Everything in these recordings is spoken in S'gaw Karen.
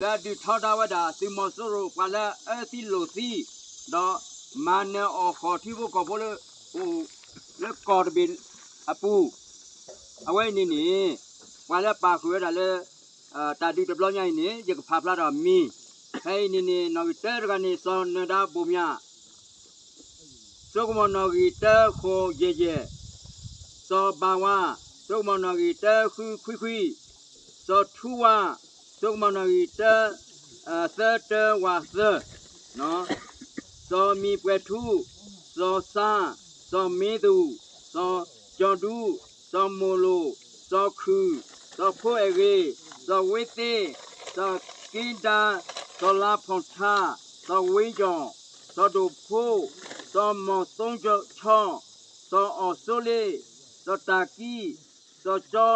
လၢဒုးထီဒါဝဲဒၣ်သုးမီၤစိရိၤ ပှၤလၢအအၢသံလိာ်သံ ဒီးမၤနၢၤအီၣ်ဃီၣ်ထံဖိကီၢ်ဖိလၢ အိၣ်လၢကီၢ်တဘ့ၣ်အပူၤ, အဝဲအံၤန့ၣ်န့ၣ် ပှၤလၢပာ်ဃုာ်ဝဲဒၣ်လၢ တၢ်ဒုးတဘျီညါအံၤန့ၣ် ယကဖးဖျါထီၣ်မံၤ, ဖဲအံၤန့ၣ်န့ၣ် နီၣ်ဂံၢ်တၢတဂၤန့ၣ် စီၤနၢၤဒါဘိၣ်မၠး စိကမီၤနီၣ်ဂံၢ်တၢဃိးယဲၢ်ယဲၢ်, စီၤဘၤဝါ, စိကမီၤနီၣ်ဂံၢ်တၢဃုခွံခွံ, စီၤထူဝါ, စိကမီၤနီၣ်ဂံၢ်တၢ သၢတၢဝးသၢ, စီၤမံၤပှဲၤထူ, စီၤစါ, စီၤမ့သူး, စီၤကၠီၤဒူ, စီၤမိၤလိာ်, စီၤခုၣ်, စီၤဖိအဲၣ်ဂ့ၤ, စီၤဝ့သ့, စီၤက့ဒါ, စီၤလါဖီၣ်ထါ, စီၤဝ့ကၠီၣ်, စီၤဒိၣ်ဖိ, စီၤမီၤသိဆီ, စီၤအီၣ်စိလ့, စီၤတၢ်ကံ, စီၤကၠီ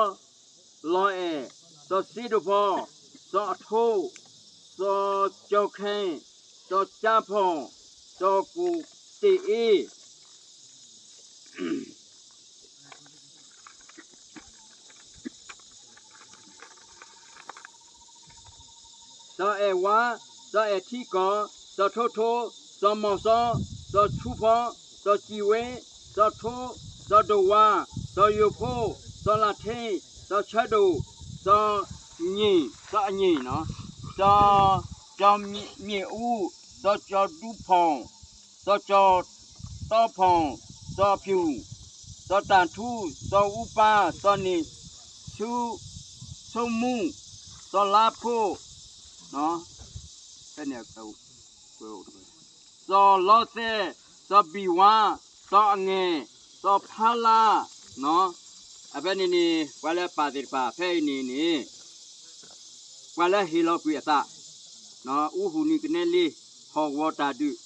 လီၤအဲၣ်, စီၤစ့ဒိၣ်ဖီ, စီၤအထိ, စီၤကၠီၤခဲ, စီၤကၠါဖီၣ်, စီၤကိၣ်တ့ၣ်အ့ စီၤအဲၣ်ဝါ, စီၤအဲၣ်ထံကီၢ်, စီၤထိထိ, စီၤမီၤစီ, စီၤဆူဖီ, စီၤစံၤဝ့, စီၤထိ, စီၤဒိၣ်ဝါ, စီၤယိၤဖိ, စီၤလၢ်ထ့, စီၤဆၢဒိၣ်, စီၤည့ၣ်, စီၤအည့ၣ်နီၤ, စီၤကၠီၤမ့ၣ်အူ, စီၤကၠီၤဒူဖီၣ်, စီၤကၠီၤတီဖီၣ်, စီၤဖၠူၣ်, စီၤတၢ်ထူ, စီၤအူပၢ်, စီၤန့ၣ်ဆူ, ဆိမူ, စီၤလါဖိ, ဖဲန့ၣ် စီၤလီသဲး, စီၤဘံၣ်ဝါ, စီၤအငဲၢ်, စီၤဖါလါ, အဖဲန့ၣ်န့ၣ် ပှၤလၢပာ်သ့ၣ်တဖၣ် ဖဲအံၤန့ၣ်န့ၣ် ပှၤလၢဟ့ၣ်လီၤကွံာ်အသး, အူဟူးနံၤကနဲလ့ ဟီၣ်ကဝီၤတၢ်ဒုး,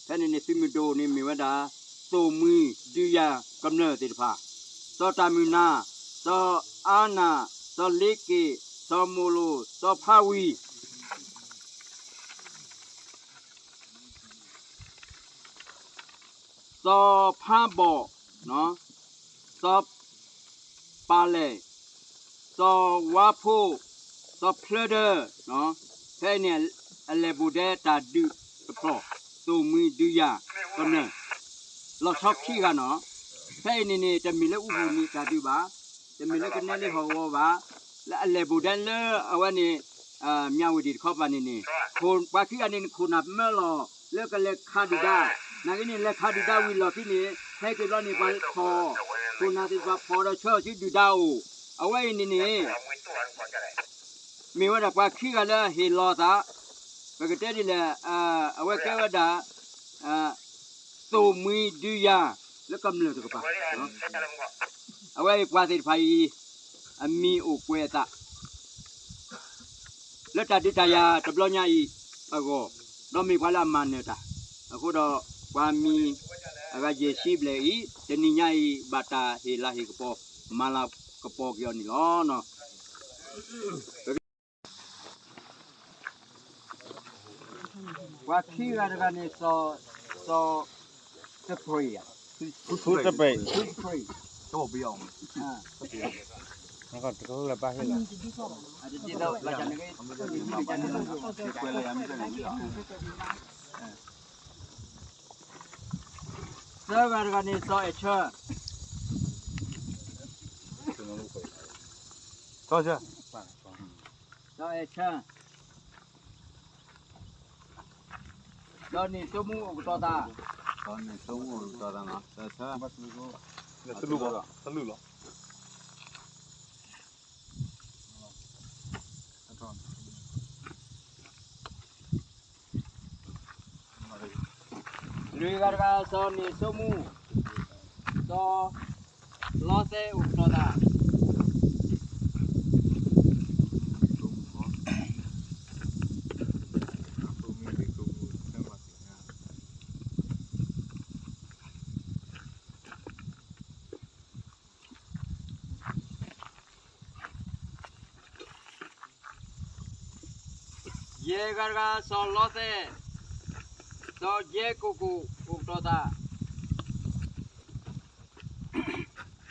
ဖဲန့ၣ်န့ၣ် သုးမုၢ်ဒိၣ်န့ၣ်မ့ၢ်ဝဲဒၣ် သိၣ်မှံဒုးယၤကမျၢၢ်သ့ၣ်တဖၣ်, စီၤတၢ်မုၢ်နၤ, စီၤအါနၢ်, စီၤလ့က့ၣ်, စီၤမိၤလိာ်, စီၤဖါဝံၤ စီၤဖါဘီၣ်, စီၤပၤလဲၣ်, စီၤဝါဖိ, စီၤဖျၢဒၢ, ဖဲအံၤန့ၣ် အလဲၢ်ဘူးဒဲတၢ်ဒုးတဖျၢၣ်, သိၣ်မှံဒုးယၤကမျၢၢ်, လီၤဆီခံဂၤနီၤ, ဖဲအံၤန့ၣ်န့ၣ် တမ့ၢ်လၢအူဟူးနံၤတၢ်ဒုးဘၣ်, တမ့ၢ်လၢကနဲလ့ဟီၣ်ကဝီၤဘၣ်, လၢအလဲၢ်ဘူးဒဲလၢအဝဲန့ၣ် မၠးဝတံၣ်တခီပၤန့ၣ်န့ၣ်, ပှၤခံဂၤန့ၣ်န့ၣ် ခိၣ်နၢ်မၢလီၤ လၢကလဲၤခးဒုၣ်ဒါ, နာ်က့န့ၣ် လဲၤခးဒုၣ်ဒါဝံၤလီၢ်ခံန့ၣ် ဟဲက့ၤဘျီန့ၣ် ပှၤဖီၣ်, ခိၣ်နၢ်သ့ၣ်တဖၣ်ဖီၣ်ဒီးဆှၢအီၤဆူဒုၣ်ဒါအအိၣ်, အဝဲအံၤန့ၣ်န့ၣ် မ့ၢ်ဝဲဒၣ်ပှၤခံဂၤလၢဟ့ၣ်လီၤအသး, ပကတဲဒ်လဲၣ်, အဝဲကဲဝဲဒၣ် သိၣ်မှံဒုးယၤ လၢကမျၢၢ်တကပၤ, အဝဲအံၤပှၤသ့ၣ်တဖၣ်အံၤ အမံၤအိၣ်ကွဲးအသး လၢတၢ်ဒုးတၢ်ယၤတဘျီညါအံၤအဂီၢ်, ဒီးမ့ၢ်ပှၤလၢအမၤနၢၤတၢ်, အဃိဒီး ပှၤမံၤအဂၤယဲၢ်ဆံဘျဲၣ်အံၤ တနံၤညါအံၤ ဘၣ်တၢ်ဟ့ၣ်လၤဟ့ၣ်ကပီၤ မၤလၤကပီၤက့ၤအီၤန့ၣ်လီၤ. ပှၤခံဂၤတဂၤန့ၣ် စီၤ, စီၤ, တပှ့ၤဧါ, ဖုတပှ့ၤ, ဖုတပှ့ၤ, တကလၢၤဘၣ်ဟ့ၣ်လီၤ, သၢဂၤတဂၤန့ၣ် စီၤအဲၣ်ဆၢ, စီၤအဲၣ်ဆၢ ဒီးန့ၣ်စိမူအိၣ်ကတီၤသး, ဒီးန့ၣ်စိမူအိၣ်ကတီၤသးနီၤ, တလူၢ်လီၤ, တလူၢ်လီၤ. လွံၢ်ဂၤတဂၤ စီၤန့ၣ်စိမူ, စီၤလီသဲအိၣ်ကတီၤသး. ယဲၢ်ဂၤတဂၤ စီၤလီသဲ, စီၤယဲကိၣ်ကိၣ် အိၣ်ကတီၤသး,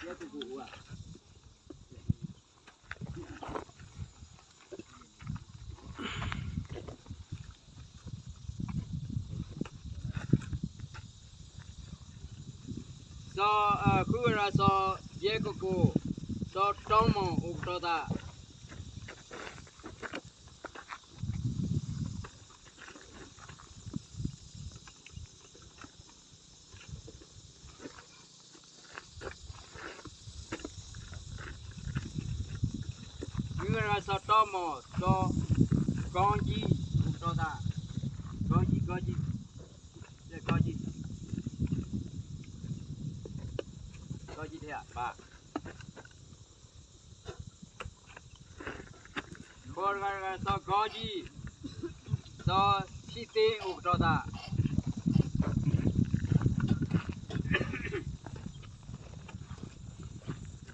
ယဲကိၣ်ကိၣ်အိၣ်ဧါ. စီၤ, ဃုဂၤတဂၤစီၤယဲၢ်ကကိး, စီၤတီမီၢ်အိၣ်ကတီၤသး. ဃုဂၤတဂၤစီၤတီမီၢ်, စီၤကီကံ, အိၣ်ကတီၤသး, ကီကံ, ကီကံ, ကီကံ, ကီကံထဲဘၣ်. ဃိးဂၤတဂၤစီၤကီကံ, စီၤဆံသ့အိၣ်ကတီၤသး. ဃိး,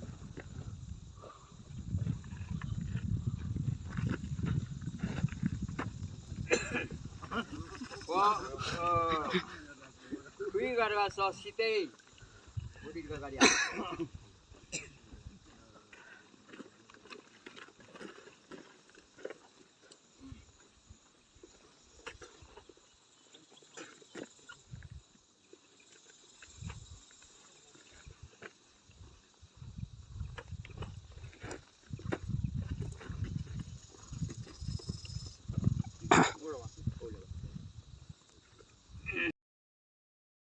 ခွံဂၤတဂၤစီၤဆံသ့, အိၣ်ဒံးတဂၤဂၤဒံးဧါ.